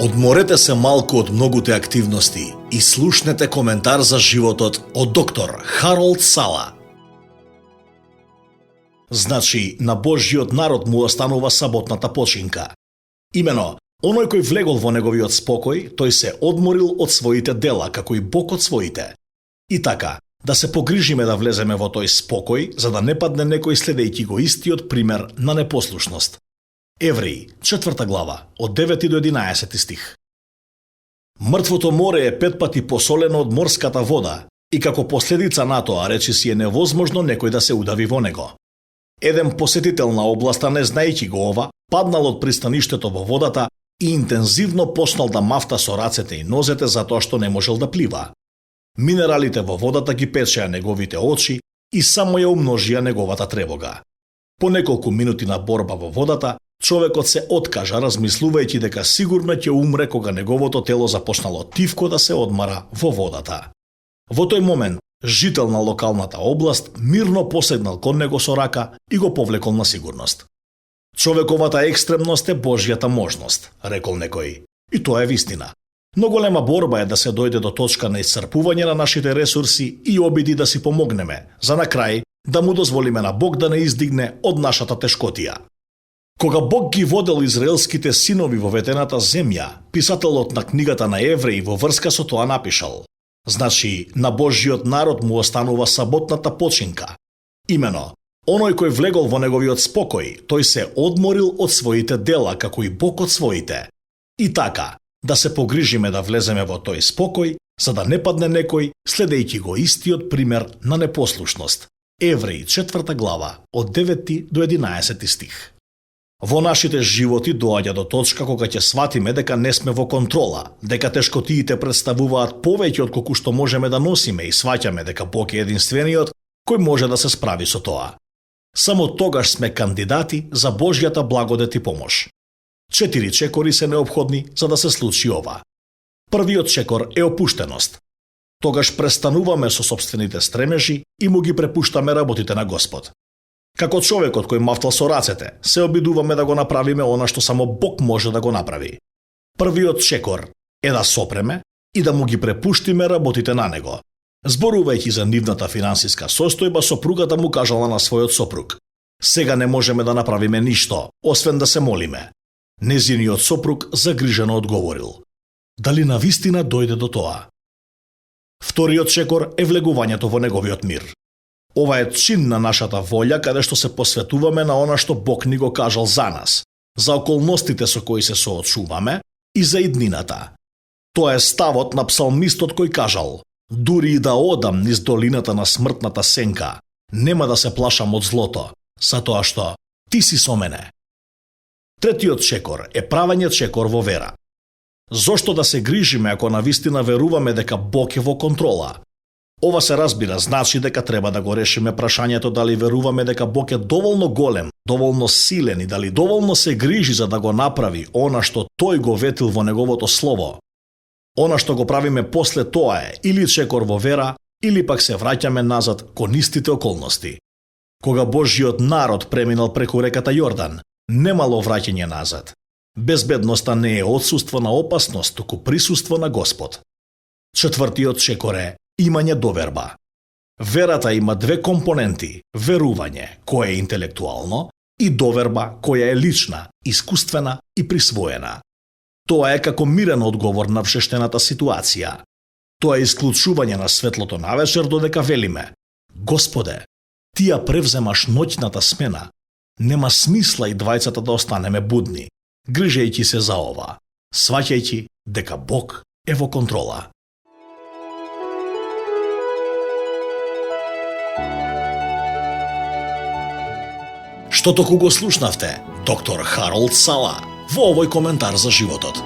Одморете се малку од многуте активности и слушнете коментар за животот од доктор Харолд Сала. Значи, на Божјиот народ му останува саботната починка. Имено, оној кој влегол во неговиот спокој, тој се одморил од своите дела, како и Бог од своите. И така, да се погрижиме да влеземе во тој спокој, за да не падне некој следејќи го истиот пример на непослушност. Евреи, 4 глава, од 9 до 11 стих. Мртвото море е 5 пати посолено од морската вода и како последица на тоа речиси е невозможно некој да се удави во него. Еден посетител на областа, не знаејќи го ова, паднал од пристаништето во водата и интензивно почнал да мафта со рацете и нозете затоа што не можел да плива. Минералите во водата ги печеа неговите очи и само ја умножија неговата тревога. По неколку минути на борба во водата, човекот се откажа, размислувајќи дека сигурно ќе умре кога неговото тело започнало тивко да се одмара во водата. Во тој момент, жител на локалната област мирно посегнал кон него со рака и го повлекол на сигурност. Човековата екстремност е Божјата можност, рекол некој. И тоа е вистина. Но голема борба е да се дојде до точка на исцрпување на нашите ресурси и обиди да си помогнеме, за на крај да му дозволиме на Бог да не издигне од нашата тешкотија. Кога Бог ги водел израелските синови во ветената земја, писателот на книгата на Евреи во врска со тоа напишал: значи, на Божјиот народ му останува саботната починка. Имено, оној кој влегол во неговиот спокој, тој се одморил од своите дела, како и Бог од своите. И така, да се погрижиме да влеземе во тој спокој, за да не падне некој, следејќи го истиот пример на непослушност. Евреи 4 глава, од 9 до 11 стих. Во нашите животи доаѓа до точка кога ќе сватиме дека не сме во контрола, дека тешкотиите представуваат повеќе од колку што можеме да носиме и сваќаме дека Бог е единствениот кој може да се справи со тоа. Само тогаш сме кандидати за Божјата благодет и помош. 4 чекори се неопходни за да се случи ова. Првиот чекор е опуштеност. Тогаш престануваме со сопствените стремежи и му ги препуштаме работите на Господ. Како човекот кој мафтал со рацете, се обидуваме да го направиме она што само Бог може да го направи. Првиот чекор е да сопреме и да му ги препуштиме работите на него. Зборувајќи за нивната финансиска состојба, сопругата му кажала на својот сопруг: сега не можеме да направиме ништо, освен да се молиме. Незиниот сопруг загрижено одговорил: дали навистина дојде до тоа? Вториот чекор е влегувањето во неговиот мир. Ова е чин на нашата волја каде што се посветуваме на она што Бог ни го кажал за нас, за околностите со кои се соочуваме и за иднината. Тоа е ставот на псалмистот кој кажал: дури и да одам низ долината на смртната сенка, нема да се плашам од злото, затоа што ти си со мене. Третиот чекор е правење чекор во вера. Зошто да се грижиме ако навистина веруваме дека Бог е во контрола? Ова се разбира, значи дека треба да го решиме прашањето дали веруваме дека Бог е доволно голем, доволно силен и дали доволно се грижи за да го направи она што тој го ветил во неговото слово. Она што го правиме после тоа е или чекор во вера, или пак се враќаме назад кон истите околности. Кога Божјиот народ преминал преку реката Јордан, немало враќање назад. Безбедноста не е отсуство на опасност, туку присуство на Господ. Четвртиот чекор е имање доверба. Верата има две компоненти: верување, кое е интелектуално, и доверба, која е лична, искуствена и присвоена. Тоа е како мирен одговор на вшештената ситуација. Тоа е исклучување на светлото навечер додека велиме: Господе, ти ја превземаш ноќната смена. Нема смисла и двајцата да останеме будни, грижејќи се за ова, сваќајќи дека Бог е во контрола. Што току го слушнавте доктор Харолд Сала во овој коментар за животот.